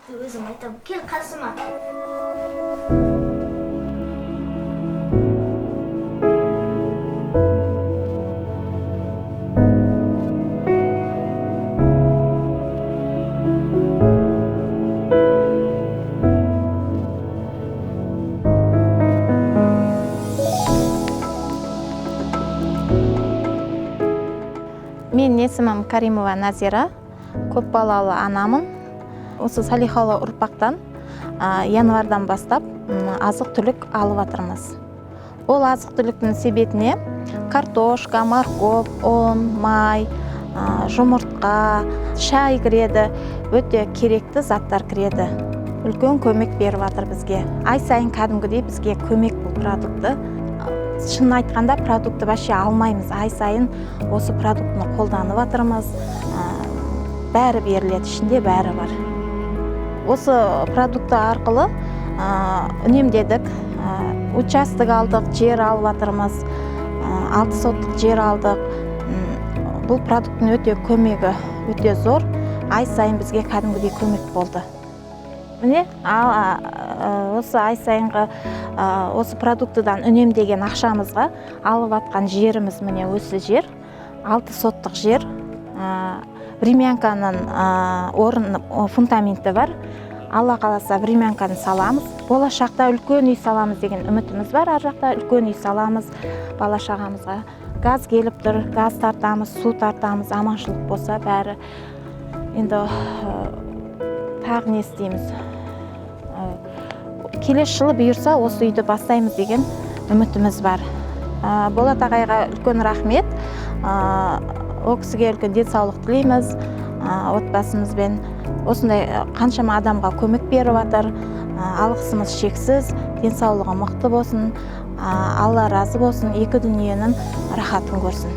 Өзім айтамын, кел қасыма. Мен есімім Каримова Назира, көпбалалы анамын. Осы Салихалы ұрпақтан январьдан бастап азық түлік алып жатырмыз. Ол азық түліктің себетіне картошка, морковь, ұн, май, жұмыртқа, шай кіреді, өте керекті заттар кіреді. Үлкен көмек беріп жатыр бізге. Ай сайын кәдімгідей бізге көмек бұл продукты. Шынын айтқанда, продукты вообще алмаймыз. Ай сайын осы продуктыны қолданып жатырмыз. Бәрі беріледі, ішінде бәрі бар. Осы продукты арқылы үнемдедік. Участок алдық, жер алып жатырмыз. 6 соттық жер алдық. Бұл продукттың өте көмегі өте зор. Ай сайын бізге кәдімгідей көмек болды. Міне, осы ай сайынғы осы продуктыдан үнемдеген ақшамызға алып атқан жеріміз міне осы жер, 6 соттық жер. Времянканың орын, фундаменті бар. Алла қаласа, времянканы саламыз. Болашақта үлкен үй саламыз деген үмітіміз бар. Ар жақта үлкен үй саламыз бала шағамызға. Газ келіп тұр, газ тартамыз, су тартамыз, аманшылық болса бәрі. Енді тағы не істейміз? Келесі жылы бұйырса осы үйді бастаймыз деген үмітіміз бар. Болат ағайға үлкен рахмет. Ол кісіге үлкен денсаулық тілейміз. Отбасымызбен осындай қаншама адамға көмек беріп жатыр. Алғысымыз шексіз, денсаулығы мықты болсын, Алла разы болсын, екі дүниенің рахатын көрсін.